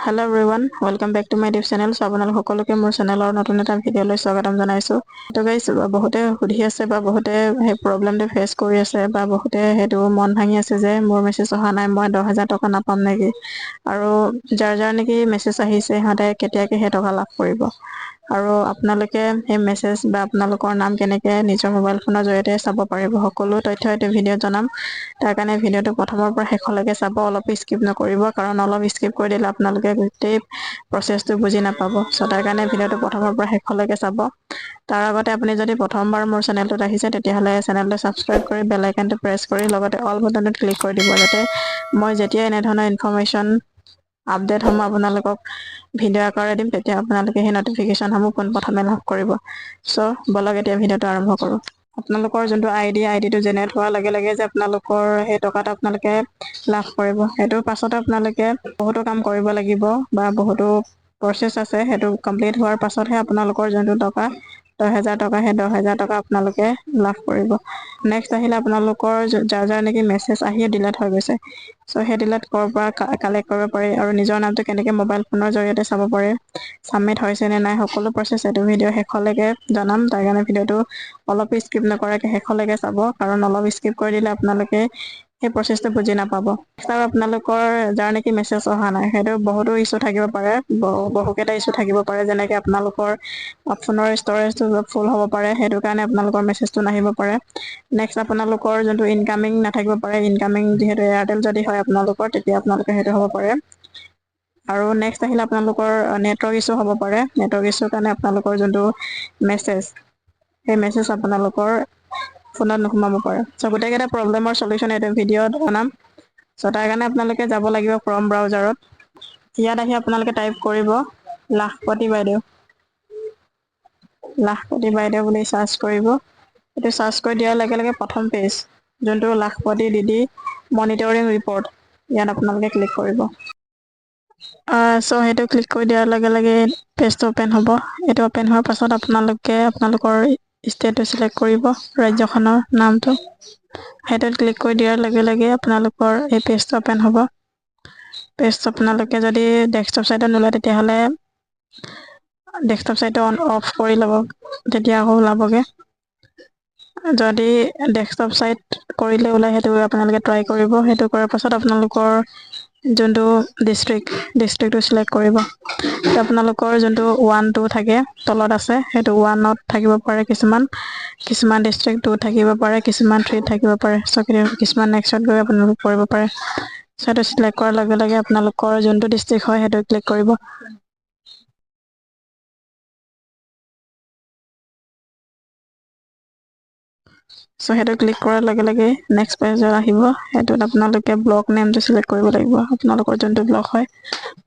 Hello everyone, welcome back to my YouTube channel. So আপোনালোক সকলোকে মোৰ চেনেলৰ নতুন এটা ভিডিঅ'লৈ স্বাগতম জনাইছোঁ। তো গাইজ, বহুতে সুধি আছে বা বহুতে সেই প্ৰব্লেমটো ফেচ কৰি আছে বা বহুতে সেইটো মন ভাঙি আছে যে মোৰ মেছেজ অহা নাই, মই 10,000 টকা নাপাম নেকি আৰু যাৰ যাৰ নেকি মেছেজ আহিছে, সিহঁতে কেতিয়াকে সেই টকা লাভ কৰিব আৰু আপোনালোকে সেই মেছেজ বা আপোনালোকৰ নাম কেনেকৈ নিজৰ মোবাইল ফোনৰ জৰিয়তে চাব পাৰিব, সকলো তথ্য এইটো ভিডিঅ'ত জনাম। তাৰ কাৰণে ভিডিঅ'টো প্ৰথমৰ পৰা শেষলৈকে চাব, অলপ স্কিপ নকৰিব, কাৰণ অলপ স্কিপ কৰি দিলে আপোনালোকে গোটেই প্ৰচেছটো বুজি নাপাব। চ' তাৰ কাৰণে ভিডিঅ'টো প্ৰথমৰ পৰা শেষলৈকে চাব। তাৰ আগতে আপুনি যদি প্ৰথমবাৰ মোৰ চেনেলটোত আহিছে, তেতিয়াহ'লে চেনেলটো ছাবস্ক্ৰাইব কৰি বেল আইকনটো প্ৰেছ কৰি লগতে অল বটনটোত ক্লিক কৰি দিব, যাতে মই যেতিয়া এনেধৰণৰ ইনফৰ্মেশ্যন আপডেটসমূহ আপোনালোকক ভিডিঅ' আকাৰে দিম, তেতিয়া আপোনালোকে সেই নটিফিকেশ্যনসমূহ পোনপ্ৰথমে লাভ কৰিব। চ' ব'লক, এতিয়া ভিডিঅ'টো আৰম্ভ কৰোঁ। আপোনালোকৰ যোনটো আই ডি, আই ডিটো জেনেৰেট হোৱাৰ লগে লগে যে আপোনালোকৰ সেই টকাটো আপোনালোকে লাভ কৰিব, সেইটোৰ পাছতে আপোনালোকে বহুতো কাম কৰিব লাগিব বা বহুতো প্ৰচেছ আছে। সেইটো কমপ্লিট হোৱাৰ পাছতহে আপোনালোকৰ যোনটো টকা 10,000 টকা, সেই 10,000 টকা আপোনালোকে লাভ কৰিব। নেক্সট আহিলে আপোনালোকৰ যাৰ যাৰ নেকি মেছেজ আহিয়ে ডিলেট হৈ গৈছে, চ' সেই ডিলেট ক'ৰ পৰা কালেক্ট কৰিব পাৰি আৰু নিজৰ নামটো কেনেকৈ মোবাইল ফোনৰ জৰিয়তে চাব পাৰে, ছাবমিট হৈছে নে নাই, সকলো প্ৰচেছ এইটো ভিডিঅ' শেষলৈকে জনাম। তাৰ কাৰণে ভিডিঅ'টো অলপ স্কিপ নকৰাকৈ শেষলৈকে চাব, কাৰণ অলপ স্কিপ কৰি দিলে আপোনালোকে সেই প্ৰচেছটো বুজি নাপাব। আৰু আপোনালোকৰ যাৰ নেকি মেছেজ অহা নাই, সেইটো বহুতো ইছ্যু থাকিব পাৰে, বহুকেইটা ইছ্যু থাকিব পাৰে। যেনেকৈ আপোনালোকৰ ফোনৰ ষ্ট'ৰেজটো ফুল হ'ব পাৰে, সেইটো কাৰণে আপোনালোকৰ মেছেজটো নাহিব পাৰে। নেক্সট আপোনালোকৰ যোনটো ইনকামিং নাথাকিব পাৰে, ইনকামিং যিহেতু এয়াৰটেল যদি হয় আপোনালোকৰ, তেতিয়া আপোনালোকে সেইটো হ'ব পাৰে। আৰু নেক্সট আহিলে আপোনালোকৰ নেটৱৰ্ক ইছ্যু হ'ব পাৰে। নেটৱৰ্ক ইছ্যুৰ কাৰণে আপোনালোকৰ যোনটো মেছেজ, সেই মেছেজ আপোনালোকৰ ফোনত নোসোমাব পাৰে। চ' গোটেইকেইটা প্ৰব্লেমৰ চলিউশ্যন এইটো ভিডিঅ'ত জনাম। চ' তাৰ কাৰণে আপোনালোকে যাব লাগিব ক্ৰম ব্ৰাউজাৰত। ইয়াত আহি আপোনালোকে টাইপ কৰিব লাখপতি বাইদেউ। লাখপতি বাইদেউ বুলি চাৰ্চ কৰিব। এইটো চাৰ্চ কৰি দিয়াৰ লগে লগে প্ৰথম পেজ যোনটো লাখপতি দিদি মনিটৰিং ৰিপৰ্ট, ইয়াত আপোনালোকে ক্লিক কৰিব। চ' সেইটো ক্লিক কৰি দিয়াৰ লগে লগে পেজটো অ'পেন হ'ব। এইটো অ'পেন হোৱাৰ পাছত আপোনালোকে আপোনালোকৰ ষ্টেটটো চিলেক্ট কৰিব, ৰাজ্যখনৰ নামটো। সেইটোত ক্লিক কৰি দিয়াৰ লগে লগে আপোনালোকৰ এই পেজটো অ'পেন হ'ব। পেজটো আপোনালোকে যদি ডেস্কটপ চাইটত নোলায়, তেতিয়াহ'লে ডেস্কটপ চাইটটো অন অফ কৰি ল'ব, তেতিয়া আকৌ ওলাবগৈ। যদি ডেস্কটপ চাইট কৰিলে ওলায়, সেইটো আপোনালোকে ট্ৰাই কৰিব। সেইটো কৰাৰ পাছত আপোনালোকৰ যোনটো ডিষ্ট্ৰিক্ট, ডিষ্ট্ৰিক্টটো চিলেক্ট কৰিব। আপোনালোকৰ যোনটো ওৱান টু থাকে তলত আছে, সেইটো ওৱানত থাকিব পাৰে কিছুমান, কিছুমান ডিষ্ট্ৰিক্ট টু থাকিব পাৰে, কিছুমান থ্ৰীত থাকিব পাৰে। চ' কিছুমান নেক্সট গৈ আপোনালোকে কৰিব পাৰে। চ' সেইটো চিলেক্ট কৰাৰ লগে লগে আপোনালোকৰ যোনটো ডিষ্ট্ৰিক্ট হয়, সেইটো ক্লিক কৰিব। চ' সেইটো ক্লিক কৰাৰ লগে লগে নেক্সট পেজত আহিব। সেইটোত আপোনালোকে ব্লক নেমটো চিলেক্ট কৰিব লাগিব। আপোনালোকৰ যোনটো ব্লক হয়,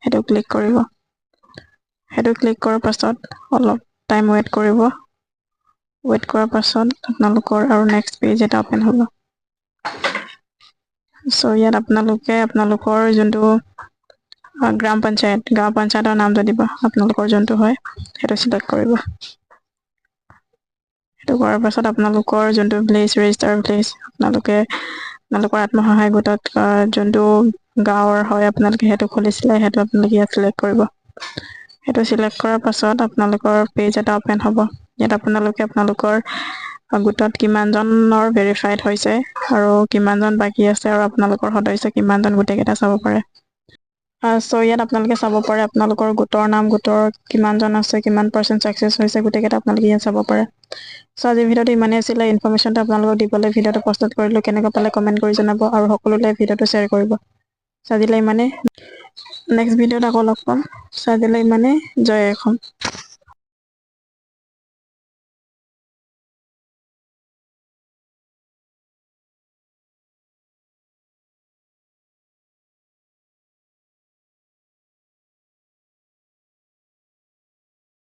সেইটো ক্লিক কৰিব। সেইটো ক্লিক কৰাৰ পাছত অলপ টাইম ৱেইট কৰিব। ৱেইট কৰাৰ পাছত আপোনালোকৰ আৰু নেক্সট পেজ এটা অ'পেন হ'ব। চ' ইয়াত আপোনালোকে আপোনালোকৰ যোনটো গ্ৰাম পঞ্চায়ত, গাঁও পঞ্চায়তৰ নামটো দিব। আপোনালোকৰ যোনটো হয়, সেইটো চিলেক্ট কৰিব। সেইটো কৰাৰ পাছত আপোনালোকৰ যোনটো ভিলেজ, ৰেজিষ্টাৰ ভিলেজ, আপোনালোকে আপোনালোকৰ আত্মসহায়ক গোটত যোনটো গাঁৱৰ হয়, আপোনালোকে সেইটো খুলিছিলে, সেইটো আপোনালোকে ইয়াত চিলেক্ট কৰিব। সেইটো চিলেক্ট কৰাৰ পাছত আপোনালোকৰ পেজ এটা অ'পেন হ'ব। ইয়াত আপোনালোকে আপোনালোকৰ গোটত কিমানজনৰ ভেৰিফাইড হৈছে আৰু কিমানজন বাকী আছে আৰু আপোনালোকৰ সদস্য কিমানজন, গোটেইকেইটা চাব পাৰে। চ' ইয়াত আপোনালোকে চাব পাৰে আপোনালোকৰ গোটৰ নাম, গোটৰ কিমানজন আছে, কিমান পাৰ্চেণ্ট ছাকচেছ হৈছে, গোটেইকেইটা আপোনালোকে ইয়াত চাব পাৰে। চ' আজিৰ ভিডিঅ'টো ইমানেই আছিলে। ইনফৰ্মেশ্যনটো আপোনালোকক দিবলৈ ভিডিঅ'টো প্ৰস্তুত কৰিলোঁ। কেনেকুৱা পালে কমেণ্ট কৰি জনাব আৰু সকলোলৈ ভিডিঅ'টো শ্বেয়াৰ কৰিব। চ' আজিলৈ ইমানেই। নেক্সট ভিডিঅ'ত আকৌ লগ পাম। চ' আজিলৈ ইমানেই। জয় অসম।